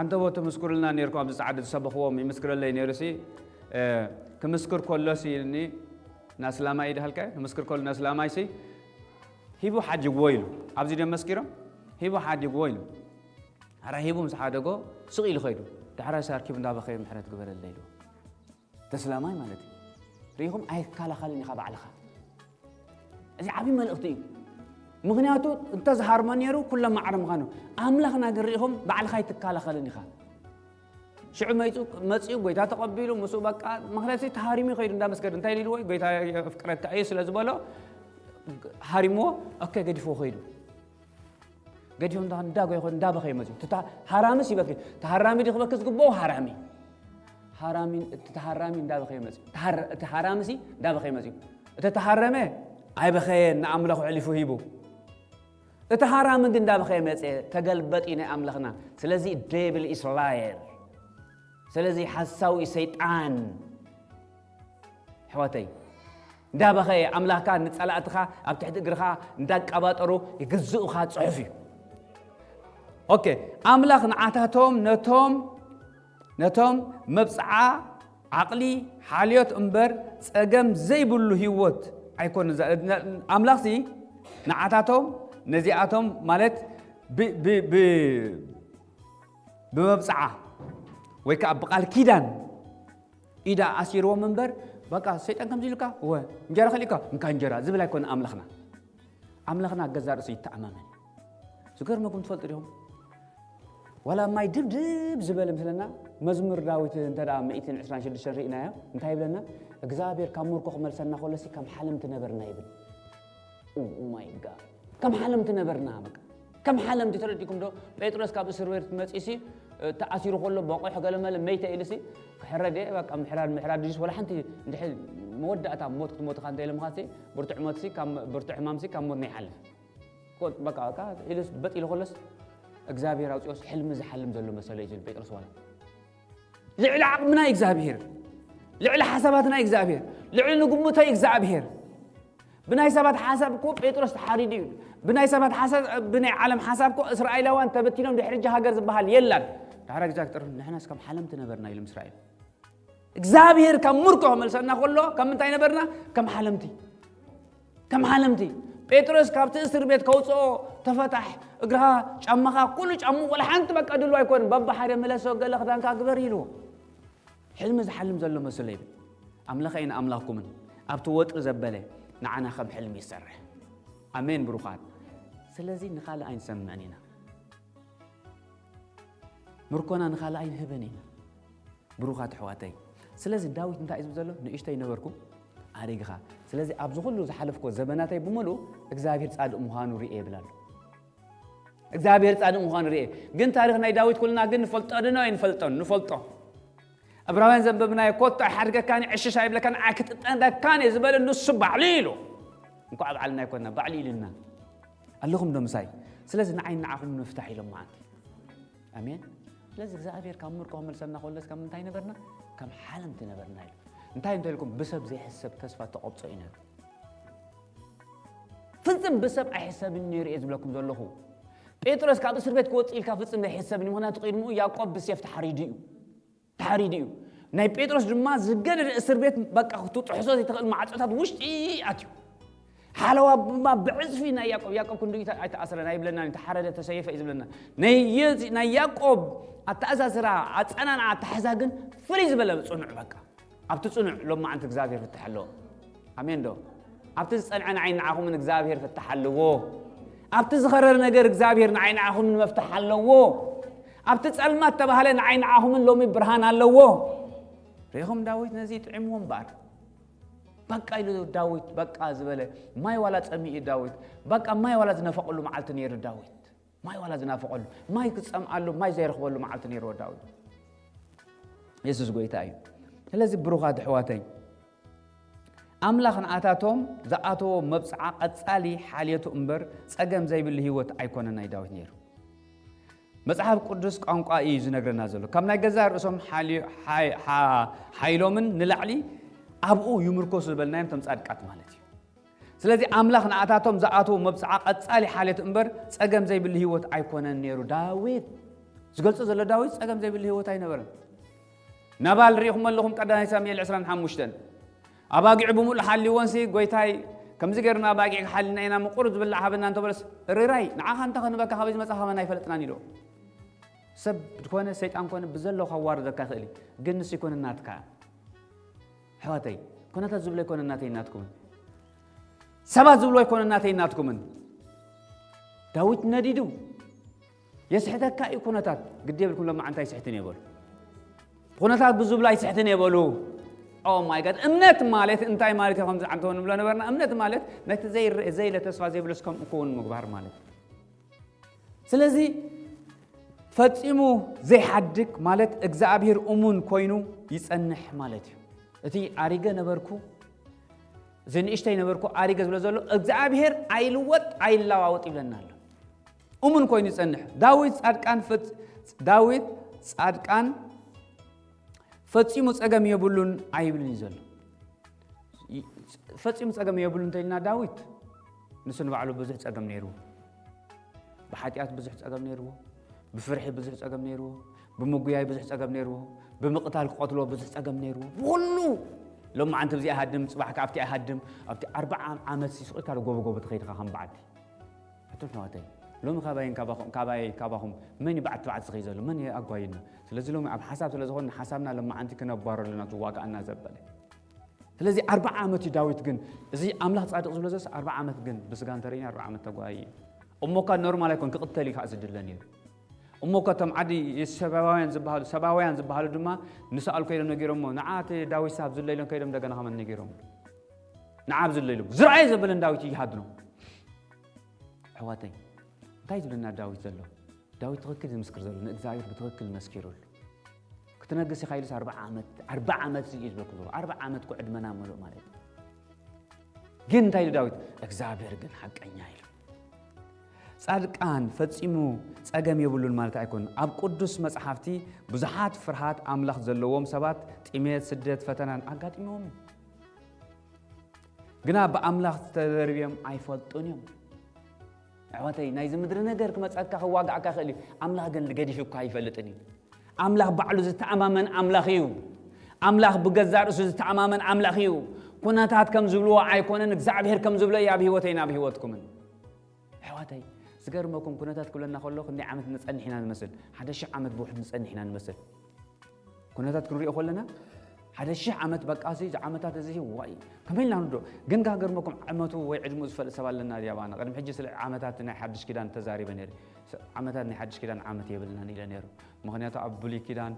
ኣንተቦ ትምስክሩልና ነርኩም ኣብዚ ጻዕዲ ዝሰበኽዎም ይምስክረለይ ነይሩ ሲ ክምስክር ከሎ ሲ ኢልኒ ናስላማይ ይድሃልካ ክምስክር ከሎ ናስላማይ ሲ ሂቡ ሓዲግዎ ኢሉ ኣብዚ ደም መስኪሮም ሂቡ ሓዲግዎ ኢሉ ኣራ ሂቡ ምስ ሓደጎ ስቕ ኢሉ ኸይዱ ዳሕራይ ሳርኪቡ እንዳበኸየ ምሕረት ግበረለይ ኢሉ ተስላማይ ማለት እዩ ርኢኹም ኣይከላኸልን ኢኻ ባዕልኻ እዚ ዓብዪ መልእኽቲ እዩ ምኽንያቱ እንተዝሃርሞ ነይሩ ኩሎም ማዕረ ምዃኑ ኣምላኽና ግን ርኢኹም ባዕልኻ ኣይትከላኸልን ኢኻ ሽዑ መይፁ መፅኡ ጎይታ ተቐቢሉ ምስኡ በቃ ምኽንያቱ ተሃሪሙ ይኸይዱ እንዳመስገድ እንታይ ኢልዎ ጎይታ የፍቅረካ እዩ ስለ ዝበሎ ሃሪምዎ ኦኬ ገዲፍዎ ኸይዱ ገዲፎም እንዳ እንዳጎ ይኾን እንዳበኸ ይመጽኡ። እቲ ሃራምስ ይበኪ። እቲ ሃራሚ ድዩ ክበኪ ዝግብኦ ሃራሚ። ሃራሚ እቲ ተሃራሚ እንዳበኸ ይመጽኡ። እቲ ሃራምሲ እንዳበኸ ይመጽኡ። እቲ ተሃረመ ኣይበኸየን ንኣምላኹ ዕሊፉ ሂቡ። እቲ ሃራሚ ግን እንዳበኸ ይመጽእ ተገልበጥ እዩ ናይ ኣምላኽና። ስለዚ devil is liar። ስለዚ ሓሳዊ ሰይጣን ሕወተይ እንዳበኸየ ኣምላኽካ ንጸላእትኻ ኣብ ትሕቲ እግርኻ እንዳቀባጠሩ ይግዝኡኻ ጽሑፍ እዩ ኦኬ ኣምላኽ ንዓታቶም ነቶም ነቶም መብጽዓ ዓቕሊ ሓልዮት እምበር ጸገም ዘይብሉ ህይወት ኣይኮነ ኣምላኽሲ ንዓታቶም ነዚኣቶም ማለት ብመብጽዓ ወይ ከዓ ብቃል ኪዳን ኢዳ ኣሲርዎም እምበር በቃ ሰይጣን ከምዚ ኢሉካ ወ እንጀራ ከሊእካ እንካ እንጀራ ዝብል ኣይኮነ ኣምላኽና ኣምላኽና ገዛ ርእሱ ይተኣማመን ዝገርመኩም ትፈልጡ ዲኹም ዋላ ማይ ድብድብ ዝበለ ምስለና መዝሙር ዳዊት እንተ 126 ርኢናዮ እንታይ ይብለና እግዚኣብሔር ካብ ምርኮ ክመልሰና ከሎሲ ከም ሓለምቲ ነበርና ይብል ማይ ጋድ ከም ሓለምቲ ነበርና በቃ ከም ሓለምቲ ተረዲኩም ዶ ጴጥሮስ ካብ እስር ቤት መፂሲ ተኣሲሩ ከሎ በቆሕ ገለመለ መይተ ኢልሲ ክሕረደ በቃ ምሕራድ ምሕራድ ድጅስ ወላ ሓንቲ እንድሕር መወዳእታ ሞት ክትሞት ኢኻ እንተ ኢለምኻሲ ብርቱዕ ሞትሲ ካብ ብርቱዕ ሕማምሲ ካብ ሞት ናይ ሓልፍ በቃ በቃ ኢሉስ በጥ ኢሉ ከሎስ እግዚኣብሔር ኣውፅኦስ ሕልሚ ዝሓልም ዘሎ መሰለ እዩ ዝብል ጴጥሮስ ዋላ ልዕሊ ዓቕምና እግዚኣብሔር ልዕሊ ሓሳባትና እግዚኣብሔር ልዕሊ ንግምቶ እግዚኣብሔር ብናይ ሰባት ሓሳብ እኮ ጴጥሮስ ተሓሪዱ እዩ ብናይ ሰባት ሓሳብ ብናይ ዓለም ሓሳብ እኮ እስራኤላውያን ተበቲኖም ድሕሪ እጃ ሃገር ዝበሃል የላን ዳሕራ እግዚኣብሔር ንሕናስ ከም ሓለምቲ ነበርና ኢሎም እስራኤል እግዚኣብሔር ካብ ምርኮ ክመልሰና ከሎ ከም ምንታይ ነበርና ከም ሓለምቲ ከም ሓለምቲ ጴጥሮስ ካብቲ እስር ቤት ከውፅኦ ተፈታሕ እግርኻ ጫማኻ ኩሉ ጫሙ ወላ ሓንቲ በቃ ድሉ ኣይኮን በባሓደ መለሶ ገለ ክዳንካ ግበር ኢልዎ ሕልሚ ዝሓልም ዘሎ መስሎ ይብል ኣምላኸይን ኣምላኽኩምን ኣብቲ ወጥሪ ዘበለ ንዓና ከም ሕልሚ ይሰርሕ ኣሜን ብሩኻት ስለዚ ንኻልእ ኣይንሰምዕን ኢና ምርኮና ንኻልእ ኣይንህብን ኢና ብሩኻት ኣሕዋተይ ስለዚ ዳዊት እንታይ እዩ ዝብል ዘሎ ንእሽተይ ነበርኩ ኣሪግኻ ስለዚ ኣብዚ ኩሉ ዝሓለፍኮ ዘበናተይ ብምሉእ እግዚኣብሔር ጻድቅ ምዃኑ ርኤ ይብል ኣሎ እግዚኣብሔር ጻድቕ ምዃኑ ርኤ። ግን ታሪኽ ናይ ዳዊት ኩልና ግን ንፈልጦ ድኖ ኣይንፈልጦን? ንፈልጦ። ዕብራውያን ዘንበብናዮ፣ ኮቶ ኣይሓድገካን፣ ዕሽሽ ኣይብለካን፣ ኣይክጥጠንቀካን እየ ዝበለ ንሱ ባዕሉ ኢሉ። እንኳዕ ባዕልና ኣይኮንና፣ ባዕሉ ኢልና። ኣለኹም ዶ ምሳይ? ስለዚ ንዓይ ንዓኹም ንፍታሕ ኢሎም መዓንቲ። ኣሜን። ስለዚ እግዚኣብሔር ካብ ምርኮ ክመልሰና ከሎስ ካብ ምንታይ ነበርና? ከም ሓለምቲ ነበርና ኢሉ። እንታይ እንተልኩም ብሰብ ዘይሕሰብ ተስፋ ተቆብጾ እዩ ነይሩ። ፍጽም ብሰብ ኣይሕሰብን ነይሩ እየ ዝብለኩም ዘለኹ። ጴጥሮስ ካብ እስር ቤት ክወጽእ ኢልካ ፍጽም ኣይሕሰብን እዩ። ምኽንያቱ ቅድሚኡ ያዕቆብ ብሴፍ ተሓሪዱ እዩ። ተሓሪዱ እዩ። ናይ ጴጥሮስ ድማ ዝገደደ እስር ቤት በቃ ክትጥሕሶ ዘይትኽእል ማዕጾታት ውሽጢ ኣትዩ። ሓለዋ ድማ ብዕጽፊ ናይ ያዕቆብ፣ ያዕቆብ ክንድኡ ኣይተ-፣ ኣይተኣስረን ኣይብለናን እዩ። ተሓረደ፣ ተሰየፈ እዩ ዝብለና። ናይ የዚ-፣ ናይ ያዕቆብ ኣተኣሳስራ፣ ኣጸናንዓ፣ ኣተሓሕዛ ግን ፍልይ ዝበለ ጽኑዕ በቃ። ኣብቲ ጽኑዕ ሎማዓንቲ እግዚኣብሔር ፍትሕ ኣለዎ። ኣሜን ዶ? ኣብቲ ዝጸንዐ ንዓይ ንዓኹምን እግዚኣብሔር ፍትሕ ኣለዎ። ኣብቲ ዝኸረረ ነገር እግዚኣብሔር ንዓይ ንዓኹምን መፍትሕ ኣለዎ። ኣብቲ ጸልማት ተባህለ ንዓይ ንዓኹምን ሎሚ ብርሃን ኣለዎ። ርኢኹም ዳዊት ነዚ ጥዒምዎ እምበኣር። በቃ ኢሉ ዳዊት በቃ ዝበለ፣ ማይ ዋላ ጸሚኡ ዳዊት፣ በቃ ማይ ዋላ ዝነፈቐሉ መዓልቲ ነይሩ ዳዊት። ማይ ዋላ ዝናፈቐሉ፣ ማይ ክጸምኣሉ፣ ማይ ዘይረኽበሉ መዓልቲ ነይርዎ ዳዊት። የሱስ ጎይታ እዩ። ስለዚ ብሩኻት ኣሕዋተይ፣ ኣምላኽ ንኣታቶም ዝኣተዎ መብጽዓ ቀጻሊ ሓልዮቱ እምበር ጸገም ዘይብሉ ህይወት ኣይኮነን ናይ ዳዊት ነይሩ። መጽሓፍ ቅዱስ ቋንቋ እዩ ዝነግረና ዘሎ። ካብ ናይ ገዛእ ርእሶም ሓልዮ-፣ ሓይ-፣ ሓ-፣ ሓይሎምን ንላዕሊ ኣብኡ ይምርኮሱ ዝበልናዮም እቶም ጻድቃት ማለት እዩ። ስለዚ ኣምላኽ ንኣታቶም ዝኣተዎ መብጽዓ ቀጻሊ ሓልዮት እምበር ጸገም ዘይብሉ ህይወት ኣይኮነን ነይሩ። ዳዊት ዝገልጾ ዘሎ ዳዊት ጸገም ዘይብሉ ህይወት ኣይነበረን። ናባል ርኢኹም ኣለኹም ቀዳማይ ሳሙኤል ዕስራን ሓሙሽተን። ኣባጊዑ ብምሉእ ሓልይወንሲ ጎይታይ ከምዚ ገይርና ኣባጊዕ ክሓልና ኢና ምቁር ዝብላዕ ሃበና እንተበለስ ርራይ ንዓኻ እንተ ከንበካ ካበይ ዝመጻ ሃበና ኣይፈለጥናን ኢልዎ። ሰብ ኮነ ሰይጣን ኮነ ብዘለዎ ከዋርደካ ይኽእል እዩ። ግን ንሱ ኣይኮነን ናትካ። ኣሕዋተይ፣ ኩነታት ዝብሎ ኣይኮነን ናተይ ናትኩምን። ሰባት ዝብሎ ኣይኮነን ናተይ ናትኩምን። ዳዊት ነዲዱ። የስሕተካ እዩ ኩነታት። ግዲ የብልኩም ሎማዓንቲ ኣይስሕትን እየ በሉ። ኩነታት ብዝብሎ ኣይስሕትን እየ በሉ። ኦ ማይ ጋድ። እምነት ማለት እንታይ ማለት እዩ? ከምዚ ዓንተው ንብሎ ነበርና። እምነት ማለት ነቲ ዘይረአ፣ ዘይለ ተስፋ ዘይብለስ ከምኡ ክውን ምግባር ማለት እዩ። ስለዚ ፈጺሙ ዘይሓድግ ማለት እግዚኣብሔር እሙን ኮይኑ ይጸንሕ ማለት እዩ። እቲ ኣሪገ ነበርኩ፣ እዚ ንእሽተይ ነበርኩ፣ ኣሪገ ዝብሎ ዘሎ እግዚኣብሔር ኣይልወጥ ኣይለዋወጥ ይብለና ኣሎ። እሙን ኮይኑ ይጸንሕ። ዳዊት ጻድቃን ፈጽ-፣ ዳዊት ጻድቃን ፈጺሙ ጸገም የብሉን ኣይብልን እዩ ዘሎ። ይ-፣ ፈጺሙ ጸገም የብሉን እንተኢልና ዳዊት ንሱ ንባዕሉ ብዙሕ ጸገም ነይርዎ። ብሓጢኣት ብዙሕ ጸገም ነይርዎ። ብፍርሒ ብዙሕ ጸገም ነይርዎ። ብምጉያይ ብዙሕ ጸገም ነይርዎ። ብምቕታል ክቐትልዎ ብዙሕ ጸገም ነይርዎ። ብኹሉ ሎማዓንቲ ኣብዚኣ ይሃድም፣ ጽባሕ ከኣ ኣብቲኣ ይሃድም። ኣብቲ ኣርብዓ ዓመት ሲስቕ ኢልካ ዶ ጎቦ ጎቦ ትኸይድ ኢኻ ከም በዓቲ? ኣቱም ኣሕዋተይ፣ ሎሚ ካባይን ካባኹም፣ ካባይ ካባኹም መን እዩ በዓቲ በዓቲ ዝኸይድ ዘሎ? መን እዩ ኣጓይና? ስለዚ ሎሚ ኣብ ሓሳብ ስለ ዝኾነ ሓሳብና ሎማዓንቲ ክነባረሉ ናቱ ዋጋኣና ዘበለ። ስለዚ ኣርብዓ ዓመት እዩ ዳዊት ግን፣ እዚ ኣምላኽ ጻድቕ ዝብሎ ዘስ ኣርብዓ ዓመት ግን ብስጋ እንተርእይና ኣርብዓ ዓመት ተጓይ እዩ። እሞ እኳ ኖርማል ኣይኮን፣ ክቕተል እዩ ከዓ ዝድለ ነይሩ። እሞ እኳ እቶም ዓዲ ሰባውያን ዝበሃሉ፣ ሰባውያን ዝበሃሉ ድማ ንሰኣል ከይዶም ነጊሮሞ፣ ንዓ እቲ ዳዊት ሳብ ዝለ ኢሎም ከይዶም እንደገና ከመን ነጊሮም። ንዓ ኣብ ዝለ ኢሎም። ዝረኣየ ዘበለን ዳዊት ይሃድኖ። ኣሕዋተይ፣ እንታይ ዝብለና ዳዊት ዘሎ? ዳዊት ትኽክል ዝምስክር ዘሎ፣ ንእግዚኣብሔር ብትኽክል መስኪሩሉ። ክትነግስ ኢኻ ኢሉስ ኣርብዓ ዓመት፣ ኣርብዓ ዓመት እዩ ዝብለኩም ዘሎ። ኣርብዓ ዓመት እኮ ዕድመና ምሉእ ማለት እዩ። ግን እንታይ ኢሉ ዳዊት? እግዚኣብሔር ግን ሓቀኛ ኢሉ። ጻድቃን ፈጺሙ ጸገም የብሉን ማለት ኣይኮነን። ኣብ ቅዱስ መጽሓፍቲ ብዙሓት ፍርሃት ኣምላኽ ዘለዎም ሰባት ጥሜት፣ ስደት፣ ፈተናን ኣጋጢምዎም እዩ። ግና ብኣምላኽ ተደርብዮም ኣይፈልጡን እዮም። ኣሕዋተይ፣ ናይዚ ምድሪ ነገር ክመጸካ ክዋግኣካ ይኽእል እዩ። ኣምላኽ ግን ገዲፉካ ኣይፈልጥን እዩ። ኣምላኽ ባዕሉ ዝተኣማመን ኣምላኽ እዩ። ኣምላኽ ብገዛእ ርእሱ ዝተኣማመን ኣምላኽ እዩ። ኩነታት ከም ዝብልዎ ኣይኮነን፣ እግዚኣብሔር ከም ዝብሎ እዩ ኣብ ህይወተይን ኣብ ህይወትኩምን። ኣሕዋተይ፣ ዝገርመኩም ኩነታት ክብለና ከሎ ክንደይ ዓመት ንጸንሕ ኢና ንመስል። ሓደ ሽሕ ዓመት ብውሕድ ንጸንሕ ኢና ንመስል። ኩነታት ክንሪኦ ከለና ሓደ ሽሕ ዓመት በቃ እዚ ዓመታት እዚ ዋይ ከመይ ኢልና ንዶ ግን ጋገርመኩም ዓመቱ ወይ ዕድሙ ዝፈልጥ ሰብ ኣለና ድያ ባና ቅድሚ ሕጂ ስለ ዓመታት ናይ ሓድሽ ኪዳን ተዛሪበ ነይረ። ዓመታት ናይ ሓድሽ ኪዳን ዓመት የብልናን ኢለ ነይሩ። ምክንያቱ ኣብ ብሉይ ኪዳን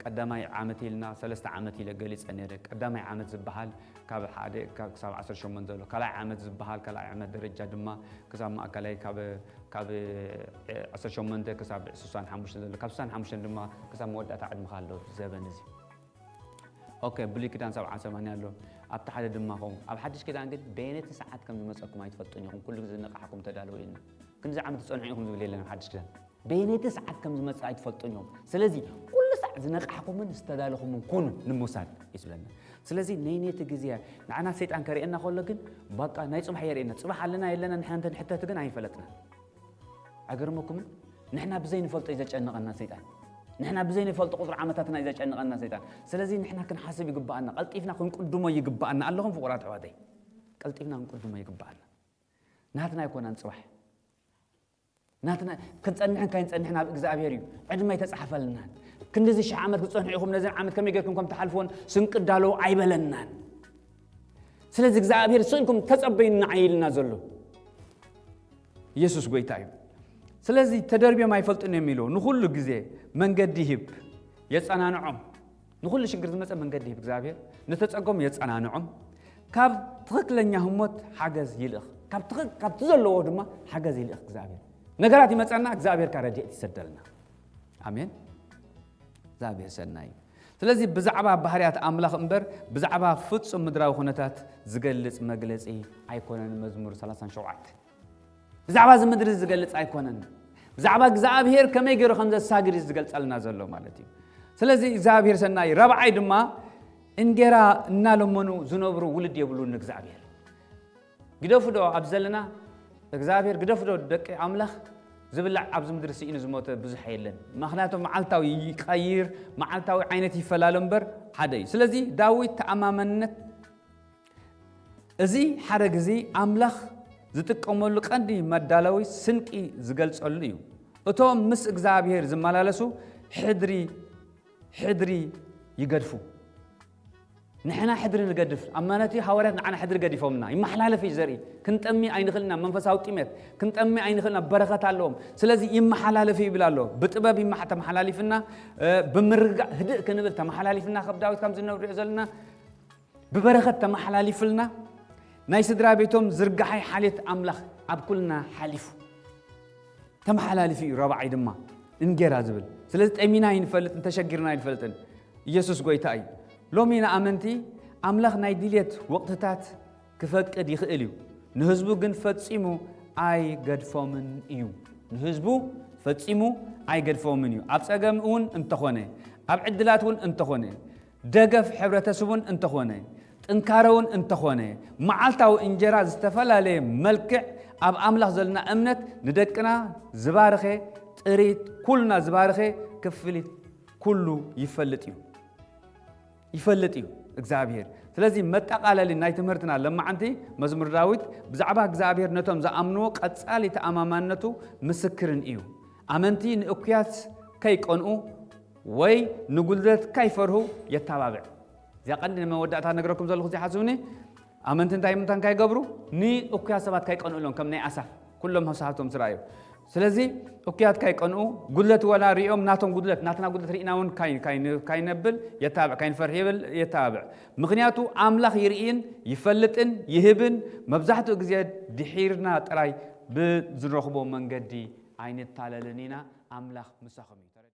ቀዳማይ ዓመት ኢልና ሰለስተ ዓመት ኢለ ገሊፀ ነይረ። ቀዳማይ ዓመት ዝበሃል ካብ ሓደ ካብ ክሳብ ዓሰርተ ሸሞንተ ዘሎ፣ ካልኣይ ዓመት ዝበሃል ካልኣይ ዓመት ደረጃ ድማ ክሳብ ማእከላይ ካብ ካብ ዓሰርተ ሸሞንተ ክሳብ ስሳን ሓሙሽተን ዘሎ፣ ካብ ስሳን ሓሙሽተን ድማ ክሳብ መወዳእታ ዕድመኻ ኣሎ ዘበን እዚ። ኦኬ፣ ብሉይ ኪዳን ሰብዓ ሰማንያ ኣሎ። ኣብቲ ሓደ ድማ ኸው ኣብ ሓድሽ ኪዳን ግን በየነይቲ ሰዓት ከም ዝመፀኩም ኣይትፈልጡን ኢኹም፣ ኩሉ ግዜ ዝነቃሕኩም ተዳለዉ ኢልና። ክንዚ ዓመት ትፀንሑ ኢኹም ዝብል የለን ኣብ ሓድሽ ኪዳን። በየነይቲ ሰዓት ከም ዝመፅእ ኣይትፈልጡን ኢኹም። ስለዚ ኩሉ ሰዓት ዝነቃሕኩምን ዝተዳለኹምን ኩኑ ንምውሳድ እዩ ዝብለና። ስለዚ ነይነይቲ ግዜ ንዓና ሰይጣን ከርእየና ከሎ ግን በቃ ናይ ፅባሕ የርእየና። ፅባሕ ኣለና የለና ንሕና እንተ ንሕተት ግን ኣይፈለጥና። ኣገርመኩምን ንሕና ብዘይ ንፈልጦ እዩ ዘጨንቐና ሰይጣን። ንሕና ብዘይ ንፈልጦ ቁፅሪ ዓመታትና እዩ ዘጨንቐና ሰይጣን። ስለዚ ንሕና ክንሓስብ ይግባኣና፣ ቀልጢፍና ክንቅድሞ ይግባኣና። ኣለኹም ፍቑራት ኣሕዋተይ፣ ቀልጢፍና ክንቅድሞ ይግባኣና። ናትና ኣይኮናን ፅባሕ ናትና ክንፀንሕን ካይንፀንሕን ኣብ እግዚኣብሔር እዩ። ዕድመ ኣይተፃሕፈልናን። ክንዲዚ ሽሕ ዓመት ክትፀንሑ ኢኹም፣ ነዘን ዓመት ከመይ ጌርኩም ከም ትሓልፍዎን ስንቂ ዳለዉ ኣይበለናን። ስለዚ እግዚኣብሔር ስእልኩም ተጸበዩና ኢልና ዘሎ ኢየሱስ ጎይታ እዩ። ስለዚ ተደርብዮም ኣይፈልጡን እዮም ኢሉ ንኹሉ ግዜ መንገዲ ይህብ፣ የጸናንዖም። ንኹሉ ሽግር ዝመጸ መንገዲ ይህብ እግዚኣብሔር፣ ንተጸገሙ የጸናንዖም። ካብ ትኽክለኛ ህሞት ሓገዝ ይልእኽ፣ ካብ ትኽ- ካብቲ ዘለዎ ድማ ሓገዝ ይልእኽ እግዚኣብሔር። ነገራት ይመጸና፣ እግዚኣብሔር ካብ ረድኤት ይሰደልና። ኣሜን። እግዚኣብሔር ሰናይ እዩ። ስለዚ ብዛዕባ ባህርያት ኣምላኽ እምበር ብዛዕባ ፍጹም ምድራዊ ኩነታት ዝገልጽ መግለጺ ኣይኮነን መዝሙር ሰላሳን ሸውዓተ። ብዛዕባ እዚ ምድሪ ዝገልጽ ኣይኮነን። ብዛዕባ እግዚኣብሔር ከመይ ገይሩ ከም ዘሳግድ እዩ ዝገልጸልና ዘሎ ማለት እዩ። ስለዚ እግዚኣብሔር ሰናይ። ራብዓይ ድማ እንጌራ እናለመኑ ዝነብሩ ውልድ የብሉን እግዚኣብሔር። ግደፉ ዶ ኣብ ዘለና እግዚኣብሔር ግደፉ ዶ ደቂ ኣምላኽ ዝብላዕ ኣብዚ ምድሪ ስኢኑ ዝሞተ ብዙሕ የለን። ምኽንያቱ መዓልታዊ ይቀይር፣ መዓልታዊ ዓይነት ይፈላለ እምበር ሓደ እዩ። ስለዚ ዳዊት ተኣማመነት እዚ ሓረግ እዚ ኣምላኽ ዝጥቀመሉ ቀንዲ መዳለዊ ስንቂ ዝገልጸሉ እዩ። እቶም ምስ እግዚኣብሔር ዝመላለሱ ሕድሪ ሕድሪ ይገድፉ። ንሕና ሕድሪ ንገድፍ። ኣማነቲ ሃዋርያት ንዓና ሕድሪ ገዲፎምና። ይመሓላለፍ እዩ ዘርኢ። ክንጠሚ ኣይንኽእልና። መንፈሳዊ ጥሜት ክንጠሚ ኣይንኽእልና። በረኸት ኣለዎም። ስለዚ ይመሓላለፍ ይብል ኣሎ። ብጥበብ ይመሓ- ተመሓላሊፍና፣ እ፣ ብምርጋእ ህድእ ክንብል ተመሓላሊፍና፣ ከም ዳዊት ከም ዝነብር ንሪኦ ዘለና ብበረኸት ተመሓላሊፍልና። ናይ ስድራ ቤቶም ዝርጋሓይ ሓልዮት ኣምላኽ ኣብ ኩልና ሓሊፉ። ተመሓላሊፉ እዩ። ራብዓይ ድማ እንጌራ ዝብል። ስለዚ ጠሚና ኣይንፈልጥን፣ ተሸጊርና ኣይንፈልጥን። ኢየሱስ ጎይታ እዩ። ሎሚ ንኣመንቲ ኣምላኽ ናይ ድልየት ወቕትታት ክፈቅድ ይኽእል እዩ። ንህዝቡ ግን ፈጺሙ ኣይገድፎምን እዩ። ንህዝቡ ፈጺሙ ኣይገድፎምን እዩ። ኣብ ጸገም እውን እንተኾነ፣ ኣብ ዕድላት እውን እንተኾነ፣ ደገፍ ሕብረተስቡን እንተኾነ፣ ጥንካረውን እንተኾነ፣ መዓልታዊ እንጀራ ዝተፈላለየ መልክዕ ኣብ ኣምላኽ ዘለና እምነት ንደቅና ዝባርኸ ጥሪት ኩልና ዝባርኸ ክፍሊት ኩሉ ይፈልጥ እዩ። ይፈልጥ እዩ እግዚኣብሔር። ስለዚ መጠቓለሊ ናይ ትምህርትና ለማዓንቲ መዝሙር ዳዊት ብዛዕባ እግዚኣብሔር ነቶም ዝኣምንዎ ቀጻሊ ተኣማማንነቱ ምስክርን እዩ። ኣመንቲ ንእኩያት ከይቀንኡ ወይ ንጉልበት ከይፈርሁ የተባብዕ። እዚኣ ቀንዲ ንመወዳእታ ነግረኩም ዘለኹ እዚኣ ሓስብኒ። ኣመንቲ እንታይ ምንታን ከይገብሩ ንእኩያት ሰባት ከይቀንእሎም ከም ናይ ኣሳፍ ኩሎም ሃብሳሃብቶም ስራ እዩ። ስለዚ እኩያት ከይቀንኡ ጉድለት ወላ ሪኦም ናቶም ጉድለት ናትና ጉድለት ርኢና እውን ካይ- ካይ- ካይነብል የታብዕ ካይንፈርህ ይብል የታብዕ። ምክንያቱ ኣምላኽ ይርእን ይፈልጥን ይህብን መብዛሕትኡ ግዜ ድሒርና ጥራይ ብዝረኽቦ መንገዲ ኣይንታለልን ኢና። ኣምላኽ ምሳኹም እዩ።